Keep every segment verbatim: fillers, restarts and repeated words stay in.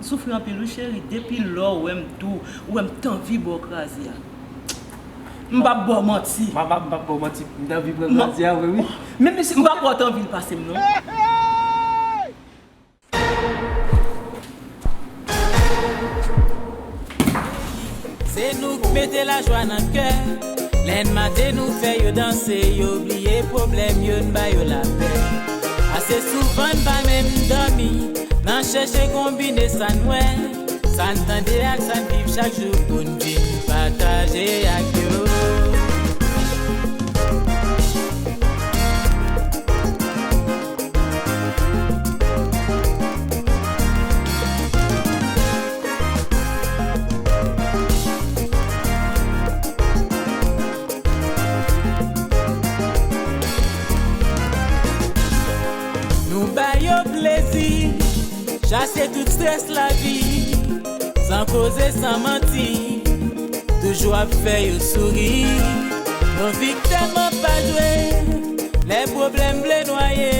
Soufri anpil wi cheri, depi lè w wè m tou, ou wè m t anvi ba w kraze a. M p ap ba w manti. M p ap, m p ap ba w manti, m t anvi pran kraze a vre wi. Menm si m pa kwè w t anvi l pase m non. Se nou k mete lajwa nan kè. Lè n mande nou fè yo danse, yo bliye pwoblèm yo, n ba yo lapè. Ase souvan n pa menm dòmi, nan chèche konbine sa n wè, sa n tande ak sa n viv chak jou pou n vin pataje ak yo. Nou ba yo plezi, chase tout strès lavi, san koze, san manti, toujou ap fè yo souri. Nou viktèm an pa jwe, lè pwoblèm vle nwaye,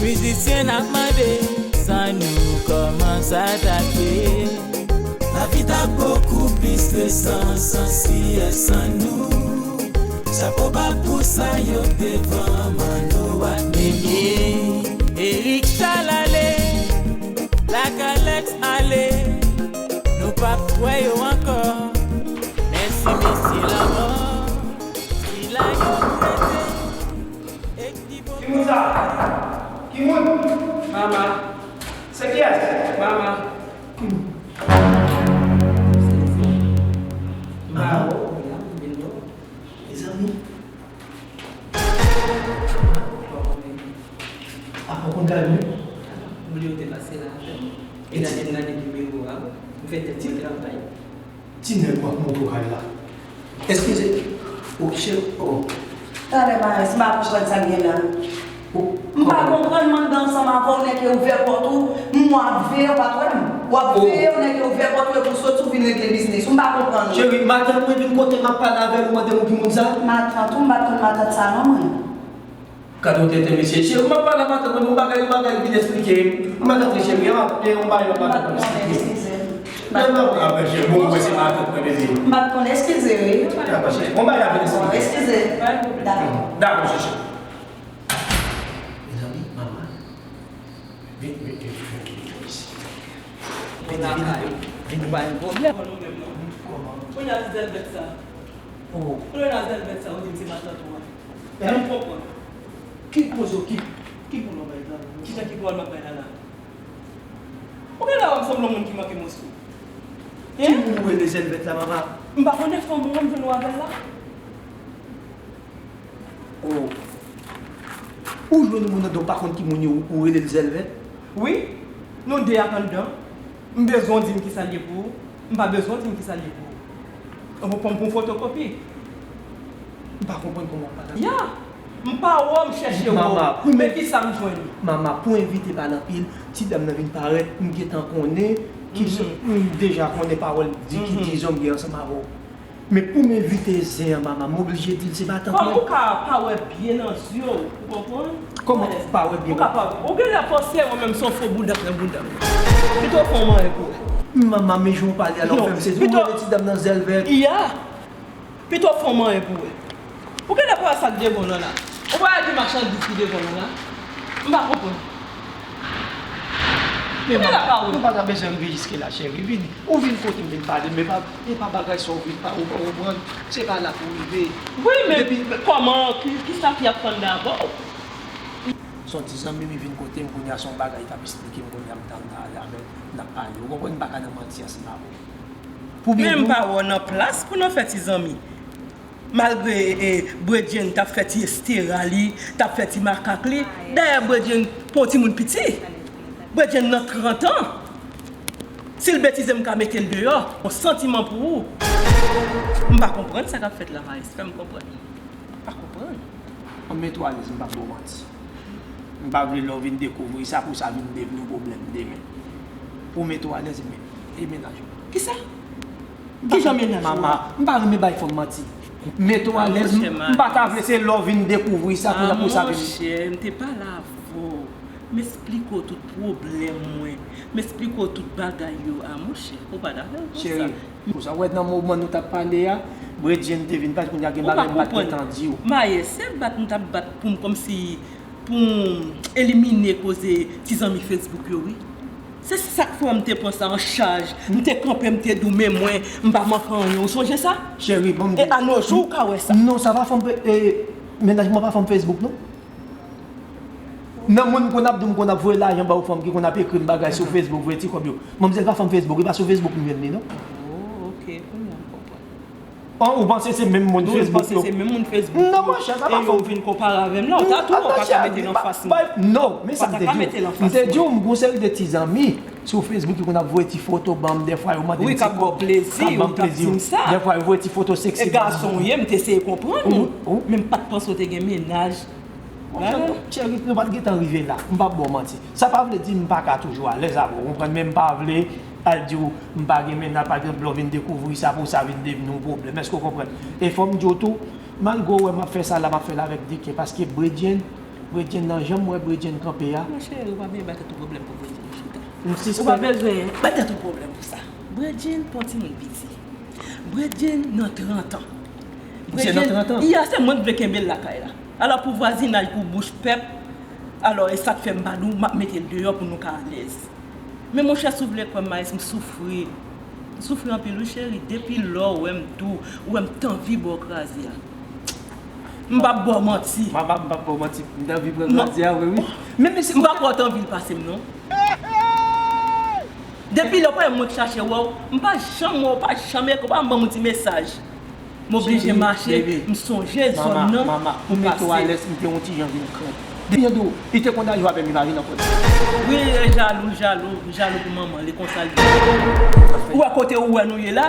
mizisyen n ap mande, san nou kòman sa t ap ye. Lavi t ap bokou pli stresan san si e san nou. Chapo ba pou sa yo devan Manno ak Mimi. Eric Chal ale, Black Alex ale, nou p ap wè yo ankò. Mèsi mesye lanmò, sila yo prete. Ki moun sa? Ki moun? Mama. Se kiyès? Mama. M pa wè w, mezanmi. Apa w konn kay mwen? M bliye w te pase la avè m. E gade m nan de nimewo a, m fè tèt mwen travay. Ti nèg w ap montre w kay la. Eskize. O, cheri, o. Talè Maes, m pa konprann sa k gen la. M pa konprann m anndan ansanm avè w, nèg yo ouvè pòt ou, m w ap veye w pa t wè m. W ap veye w, nèg yo ouvè pòt ou epi w soti w vin regle biznis ou, m pa konprann ou. Cheri, matant mwen vin kote m ap pale avè l, ou mande m ou ki moun sa? Matant ou, m pa t konn matant sa non mwen. Gade yon tenten mesye. Cheri, m ap pale a matant mwen, yon bagay, yon bagay vin eksplike. M ap rantre cheri, e yon bagay yon bagay vin eksplike. Eskize. Men m ap pale cheri, bon, mwen se matant mwen bebe. M pa t konn, eskize wi. Dakò cheri, yon bagay vin eksplike. Eskize. Dakò. Dakò cheri. Mezanmi, mama. Vin, vin, vin, vin, vin, vin isi. Vin, vin, vin. Ou pa gen pwoblèm. Kòman? Kounye a ti zèl vèt sa. Oh. Kounye a zèl vèt sa, ou di m se matant ou a. Sa m konprann. Ki koze w, ki, ki pwòblèm w bay la? Ki jan ki pwòblèm m ap bay la la? Ou genlè wè m sanble yon moun ki manke mòso. Ki moun ou rele zèl vèt la, mama? M pa konnen fanm ou an m jwenn ou avè l la. Oh. Ou jwenn yon moun anndan ou pa konn ki moun yo, ou rele l zèl vèt? Wi, nou de ak anndan. M bezwen w di m kisa l ye pou ou. M pa bezwen w di m kisa l ye pou ou. Ou pran m pou yon fotokopi. M pa konprann kòman w pale. Ya! M pa wè w, m chèche wè w. Men kisa m jwenn? Mama, pou envite pale anpil, ti dam nan vin parèt, m gentan konnen ki, m deja konnen pawòl di ki dizon m gen ansanm avè w. Men pou m envite zen an, mama, m oblije di l se matant mwen. Kòm ou ka pa wè byen nan zye w, ou konprann? Kòman pa wè byen? Ou ka pa wè. Ou genlè panse mwen menm se yon fo bounda k nan bounda m. Pito w fè yon manyen pou wè. Mama, men jan w pale a la, w fè m sezi. Ou rele ti dam nan zèl vèt. Ya! Pito w fè yon manyen pou wè. Ou genlè pa wè sa k devan w lan la. Ou pa wè ki machandiz ki devan w lan la. M pa konprann. Men mama, nou pa ta bezwen rive jiske la, cheri. Vini. Ou vin kote m vin pale, men pa, e pa bagay sa w vin pa, ou pa konprann. Se pa la pou rive. Wi, men kòman, ki, kisa ki ap tann dabò? Se yon ti zanmi m vin kote m, kounye a se yon bagay l t ap esplike m, kounye a m tann la, la, men n ap pale. Ou konprann, m pa ka nan manti ansanm avè w. Men m pa wè w nan plas pou n fè ti zanmi. Malgre, e, Bredjenn t ap fè ti estera li, t ap fè ti makak li. Dayè Bredjenn pa yon timoun piti. Bredjenn nan trant an. Si l betize m ka mete l deyò, yon santiman pou ou. M pa konprann sa k ap fèt la, Maes. Fè m konprann. M pa konprann. Ann mete w alèz, m p ap ba w manti. M pa vle lè w vin dekouvri sa pou sa vin devni yon pwoblèm demen. Pou w mete w alèz, e men, e mennaj ou. Kisa? Kijan mennaj ou an? Mama, m pa renmen bay fanm manti. Mete w alèz, m pa ta vle se lè w vin dekouvri sa pou, pou sa vin. Monchè, m te pale avè w. M esplike w tout pwoblèm mwen. M esplike w tout bagay yo. A, monchè, ou pa dakò konsa. Cheri, pou sa w wè nan moman nou t ap pale a, Bredjenn te vin pati, kounye a gen bagay m pa t gentan di w. Mayè, se bat m t ap bat pou m kòmsi pou m elimine koze ti zanmi Facebook yo, wi. Se sa k fè m te pran sa an chaj. M te kanpe, m te di w, men mwen, m pa manke anyen. Ou sonje sa? Cheri, bon, e anojou, ou ka wè sa. Non, sa pa fanm, e, mennaj mwen pa fanm Facebook, non. Nan moun m konn ap di w, m konn ap voye lajan ba yon fanm ki konn ap ekri m bagay sou Facebook, voye ti kòb yo. Manmzèl pa fanm Facebook, e pa sou Facebook m jwenn li, non. Oh, ok, kounye a m konprann. An, ou panse se menm moun Facebook yo? Ou panse se menm moun Facebook yo? Non, monchè, sa pa fanm. E yo vin konpare avè m la, ou ta tou, ou pa ka mete l anfas mwen. Non, men sa m te di w. M te di w, m gon seri de ti zanmi sou Facebook ki konn ap voye ti foto ban m, dèfwa yo mande m ti kòb, k ap ban m plezi. Dèfwa yo voye ti foto seksi ban m. E gason w ye, m te eseye konprann ou. Men m pa t panse w te gen mennaj. Monchè, non, cheri, nou pa t gentan rive la. M p ap ba w manti. Sa pa vle di m pa ka toujou alèz avè w, ou konprann, men m pa vle al di w m pa gen mennaj, pa egzanp, lè w vin dekouvri sa, pou sa vin devni yon pwoblèm. Èske w konprann? E fò m di w tou, malgre w wè m ap fè sa la, m ap fè l avèk dikè, paske Bredjenn, Bredjenn nan jan m wè Bredjenn kanpe a. Monchè, ou pa bezwen bay tèt ou pwoblèm pou Bredjenn, chita. Ou pa bezwen bay tèt ou pwoblèm pou sa. Bredjenn pa yon timoun piti. Bredjenn nan trant an. Misye nan trant an? Iya, se mwen k vle kenbe l lakay la. Alò, pou vwazinaj, pou bouch pèp, alò, e sa k fè m pa di w, m ap mete l deyò pou nou ka alèz. Men monchè, si w vle kwè m, Maes, m soufri. M soufri anpil, wi, cheri. Depi lè w wè m tou, ou wè m t anvi ba w kraze a. M p ap ba w manti. Mama, m p ap ba w manti. M t anvi pran kraze a, vre, wi. Men, men, m pa kwè w t anvi l pase m, non. Depi lè w pa wè mwen k chache wè w, m pa janm wè w, pa janm ekri, w pa janm ban m yon ti mesaj. M oblije mache, m sonje zòn nan pou m pase. Mama, pou mete w alèz, m te yon ti jan vin krank. Depi jan di w, li te konn al jwe avè m, imajine w konn. Wi, e jalou, jalou, jalou pou manman, li konsa l ye. Ou wè kote ou wè nou ye la?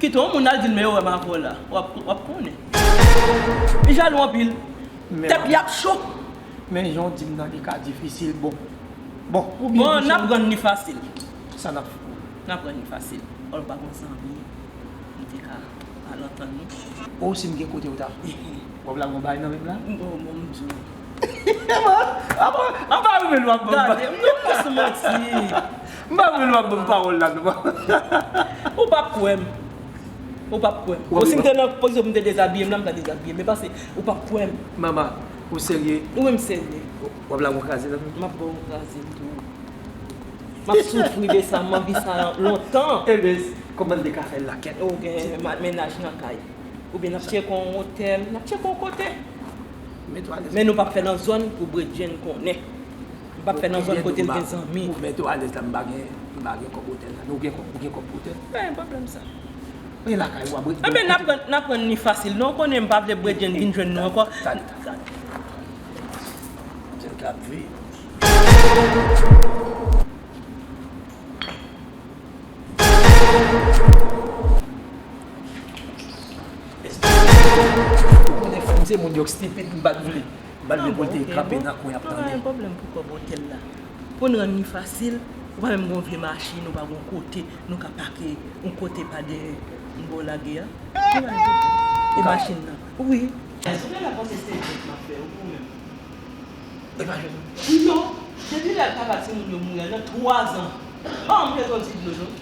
Kite yon moun al di l, men yo wè m avè w la. W ap, w ap konnen. Li jalou anpil. Tèt li ap cho. Men jan w di m nan, li ka difisil. Bon. Bon, oubyen bon, n ap rann li fasil. Sa n ap fè? N ap rann li fasil. Ò, l pa gon zanmi. M te ka al antann nou. O, si m gen kote w ta. W ap lage yon bagay nan men m la? Bon, bon, m di w. Apa, apa ou menm w ap ban m pa. Gade, m nan plis manti. M pa vle w ap ban m pawòl la, non. Ou p ap kwè m. Ou p ap kwè m. Bon, si m te nan pozisyon pou m te dezabiye m la, m ta dezabiye m. Men pase, ou p ap kwè m. Mama, ou serye? Wi, m serye. W ap lage yon kraze nan men m? M ap ba w yon kraze tou. M ap soufri de sa, m anvi sa lontan. Ebyen, kòman n te ka fè l la, kèt? Ou gen ma-, mennaj nan kay. Oubyen n ap tcheke yon otèl, n ap tcheke yon kote. Men nou p ap fè nan zòn pou Bredjenn konnen. M p ap fè nan zòn kote l gen zanmi. Ou mete w alèz la, m pa gen, m pa gen kòb otèl la. Men ou gen kòb, ou gen kòb pou otèl? Pa gen pwoblèm sa. Men lakay ou a Bredjenn. Enben, n ap rann, n ap rann li fasil. Non, ou konnen m pa vle Bredjenn vin jwenn nou ankò. Tande, tande, tande. Bredjenn k ap veye. Ou konnen fanm se moun yo k stipid, m pa t vle. M pa t vle pou l te kanpe nan kwen ap tande. Bon, ok, bon. Nou pa gen pwoblèm pou kòb otèl la. Pou n rann li fasil, ou pa menm gen yon vye machin, ou pa gen yon kote, nou ka pake yon kote pa dèyè yon bò lage a. Nou pa gen pwoblèm. E machin nan? Wi. Èske w genlè panse se jwèt m ap fè, ou pou menm? E pa jwèt non. Non. Depi lè papa timoun yo mouri a, nan twazan, pa janm jete yon ti dlo, non.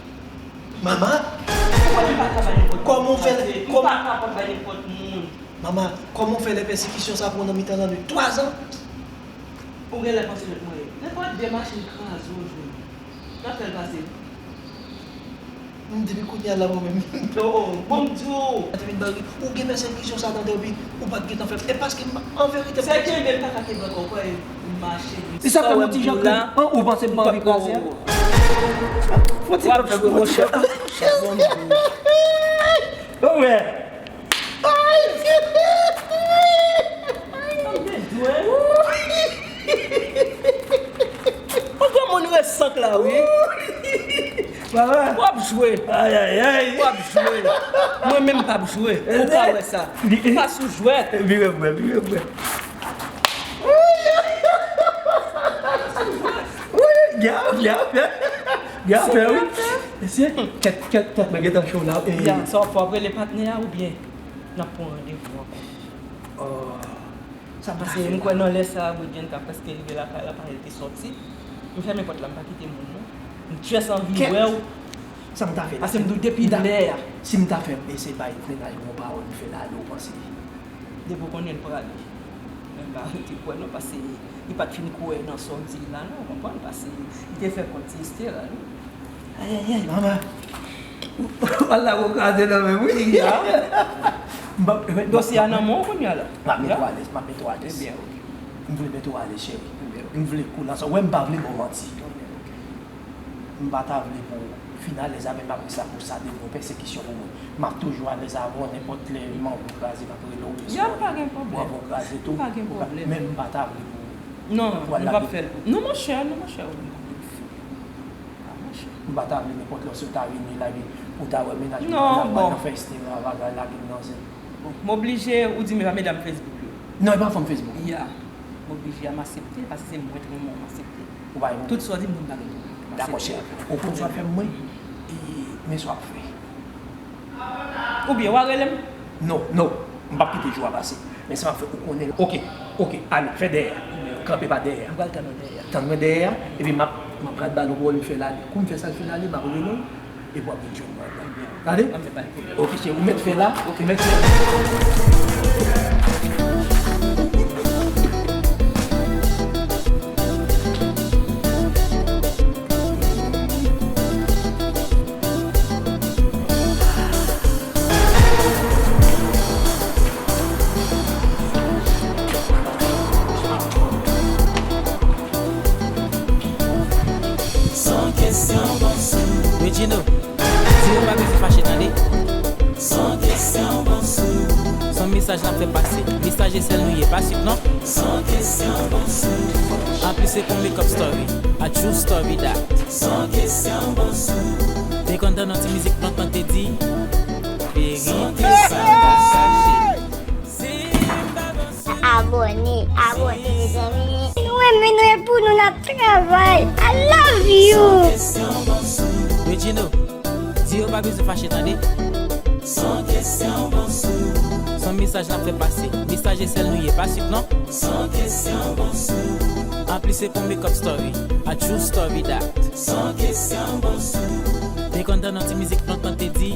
Mama? Ou konnen m pa ka bay nenpòt moun. Kòman w fè l? M pa kapab bay nenpòt moun. Mama, kòman w fè lè pèsekisyon sa pran w nan mitan lannwit? Twazan? Ou genlè panse jwèt mwen ye. Nenpòt de machin kraze w jwenn. N ap fè l pase. M, depi kounye a la mwen menm. Oh, oh, bon, m di w. Ou te vin bari, ou gen pèsekisyon sa nan tèt ou, pi ou pa t gentan fè l. E paske m, an verite, se kenbe m pa ka kenbe ankò, kwè m mache. E sa fè m yon ti jan krank. An, ou panse m pa anvi kraze a? Fò ti kòb jwe, monchè. Bon, m di w. Ou wè. Ay! Sa m te di w? Yon granmoun resank la, wi. Mama. W ap jwe. Ay, ay, ay. W ap jwe. Mwen menm m p ap jwe. Ou ka wè sa. M pa sou jwèt. Vire mwen, vire mwen. Wi, gen afè, gen afè. Gen afè, wi. Mesye, kèt, kèt, kèt mwen gentan cho la. Ya, sa w ap fè, w ap rele patnè a oubyen n ap pran randevou ankò? Oh. Sa m ta fè la. Paske m kwè nan lè sa a, Bridjen ta prèske rive lakay la, paske l te sòti. M fèmen pòt la, m pa kite moun, non. M just anvi wè w. Sa m ta fè la? Paske m di w depi lè a. Si m ta fè, e se bay frennaj bon pawòl m fè la, ale w panse. Depi w konnen l prale. Men m pa rete kwè non, paske li pa t fin kwè nan sa w di l la non, w konprann? Paske li te fè kont ti Estera wi. Ayayay, manman. Wala, ou kraze nan men m wi. M ap, dosye a nan men w kounye a la. M ap mete w alèz, m ap mete w alèz. Ebyen, oke. M vle mete w alèz, cheri. Ebyen, oke. M vle koul ansanm. Ou wè, m pa vle ba w manti. Ebyen, oke. M pa ta vle pou w fin alèz avè m apre sa, pou sa devni yon pèsekisyon pou mwen. M ap toujou alèz avè w, nenpòt lè m anvi w kraze, m ap rele w, ou responn. Ya, pa gen pwoblèm. Ou anvi w kraze tou. Pa gen pwoblèm. Men m pa ta vle pou w. Non, nou p ap fè l pou. Non, monchè, non, monchè. Ah, monchè. M pa ta vle nenpòt lè si w ta vini la, epi ou ta wè mennaj mwen nan, nan fè Estera bagay la, gen nan zen. Bon, m oblije, ou di m e pa medam Facebook yo. Non, e pa fanm Facebook. Ya. M oblije a, m aksepte, paske se mwen k renmen w, m aksepte. Ou pa renmen m? Tout sa w di m, m pa gen pwoblèm. Dakò, cheri. Ou konn sa w ap fè mwen? E, men sa w ap fè. Oubyen, w a rele m? Non, non. M p ap kite jou a pase. Men sa m ap fè, ou konnen. Oke, oke, ale, fè dèyè a. Kanpe pa dèyè a. M pral tann ou dèyè a. Tann mwen dèyè a, epi m ap, m ap pral ba l yon pawòl, m fè l ale. Kou m fè sa, l fè l ale, m ap rele w, epi w ap vin jwenn mwen. Tande? Oke, cheri, ou mèt fè la, ou mèt fè la. Regino, di yo pa bezwen fache, tande. San kesyon, bonsou. San mesaj n ap fè pase. Mesaj e sèl nou ye, pa swit non. San kesyon, bonsou. Anplis se pou makeup story. A true story that. San kesyon, bonsou. Te konn tande yon ti mizik lontan te di, verite sa pa chache. Si m pa bonsou. Abòne, abòne, mezanmi. Nou renmen nou, e pou nou n ap travay. I love you. Regino, di yo pa bezwen fache, tande. San kesyon, bonsou. San mesaj n ap fè pase. Mesaj e sèl nou ye, pa swit non. San kesyon, bonsou. Anplis se pou makeup story. A true story that. San kesyon, bonsou. Te konn tande yon ti mizik lontan te di,